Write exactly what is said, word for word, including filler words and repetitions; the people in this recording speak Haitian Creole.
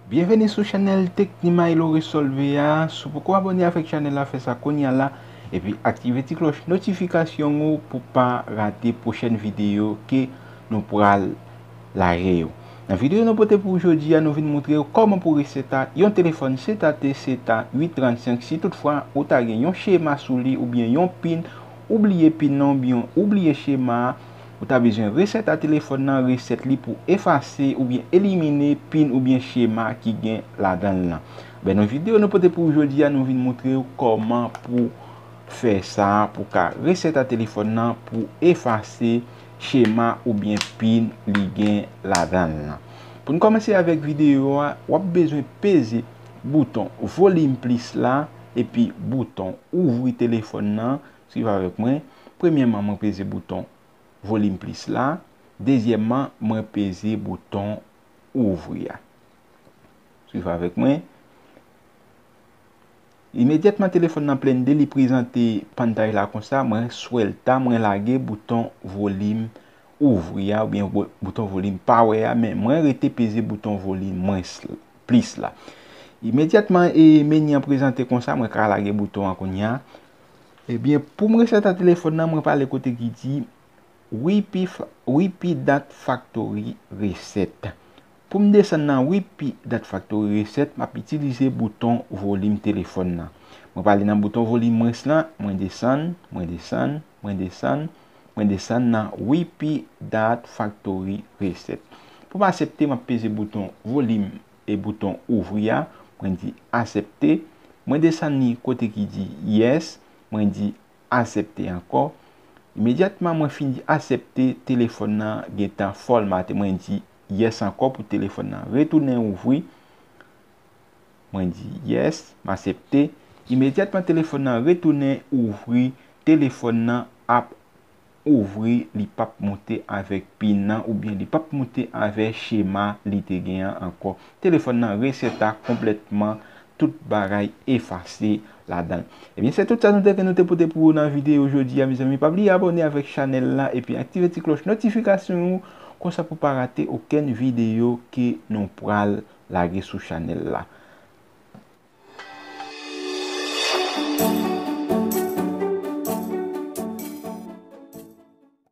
Byenveni sou chanèl Tecnimay Lo Resolve a. Si w poko abòne avèk chanèl la, fè sa kounye a la. Epi aktive ti klòch notifikasyon ou pou pa rate pwochèn videyo ke nou pral lage yo. Nan videyo nou pote pou jodi a, nou vin montre w kòman pou resèt a yon telefòn sèt A T sèt A uit trannsenk. Si toutfwa ou ta gen yon chema sou li oubyen yon pin, ou bliye pin nan oubyen ou bliye chema a, ou ta bezwen resèt a telefòn nan, resèt li pou efase oubyen elimine pin oubyen chema ki gen ladan l lan. Ben, nan videyo nou pote pou w jodi a, nou vin montre w kòman pou fè sa, pou ka resèt a telefòn nan, pou efase chema oubyen pin li gen ladan l lan. Pou n kòmanse avèk videyo a, w ap bezwen peze bouton volim plis la, epi bouton ouvri telefòn nan. Swiv avèk mwen. Premyèman, mwen peze bouton volim plis la. Dezyèmman, mwen peze bouton ouvri a. Swiv avèk mwen. Imedyatman telefòn nan blende, li prezante pantay la konsa, mwen swèl ta, mwen lage bouton volim ouvri a, oubyen vo-, bouton volim power a, men mwen rete peze bouton volim mwens l-, plis la. Imedyatman e meni an prezante konsa, mwen ka lage bouton an kounye a. Ebyen, pou m resèt a telefòn nan, mwen prale kote ki di Wipi fa-, Wipi Dat Factory Reset. Pou m desann nan Wipi Dat Factory Reset, m ap itilize bouton volim telefòn nan. Mwen prale nan bouton volim mwens lan, mwen desann, mwen desann, mwen desann, mwen desann nan Wipi Dat Factory Reset. Pou m aksepte, m ap peze bouton volim e bouton ouvri a, mwen di aksepte. Mwen desann li kote ki di yes, mwen di aksepte ankò. Imedyatman mwen fin di aksepte, telefòn nan gentan fòmate. Mwen di yes ankò pou telefòn nan retounen ouvri. Mwen di yes, m aksepte. Imedyatman telefòn nan retounen ouvri, telefòn nan ap ouvri, li p ap moute avèk pin nan oubyen li p ap moute avèk chema li te gen an ankò. Telefòn nan resèt a konplètman, tout bagay efase ladan l. Ebyen, se tout sa nou te gen nou te pote pou ou nan videyo jodi a, mezanmi. Pa bliye abòne avèk chanèl la epi aktive ti klòch notifikasyon ou, konsa pou pa rate okenn videyo ke nou pral lage sou chanèl la.